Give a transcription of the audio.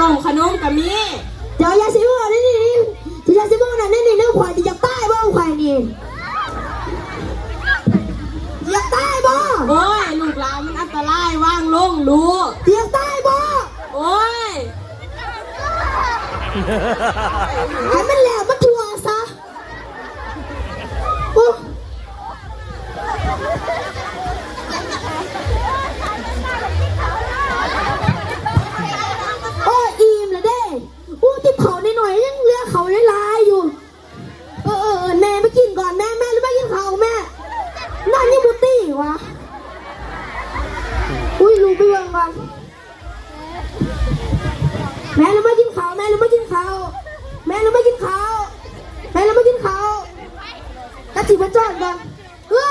ເອົາຂະໜົມກໍມີ. ເຈົ້າຢ່າຊິເວົ້າແນວນີ້ ເຈົ້າຢ່າຊິເວົ້າແນວນີ້ ເດີ ຂ້ອຍຊິຢາກຕາຍບໍ່ ຂ້ອຍນີ້ ຢາກຕາຍບໍ່? ໂອ້ຍ ລູກຫຼານມັນອັນຕະລາຍ ວາງລົງລູກ. ຢາກຕາຍບໍ່? ໂອ້ຍ ໃຫ້ມັນແຫຼວມາທົ່ວຊະ. ໂອ້ ໂອ້ຍ ອີ່ມແລ້ວເດ້. ໂອ້ ຕິບເຂົ້າໜ້ອຍໆ ຍັງເຫຼືອເຂົ້າຫຼາຍໆຢູ່. ເອີ ເອີ ເອີ ແມ່ມາກິນກ່ອນ ແມ່ ແມ່ ຫຼືມາກິນເຂົ້າ ແມ່. ນອນຍັງບໍ່ຕີຫວາ. ອຸ້ຍ ລູກໄປເບິ່ງກ່ອນ. ແມ່ ລູກມາກິນເຂົ້າ ແມ່ ລູກມາກິນເຂົ້າ ແມ່ ລູກມາກິນເຂົ້າ ແມ່ ລູກມາກິນເຂົ້າ. ກັບຊິມາຈອດກ່ອນ. ເອີ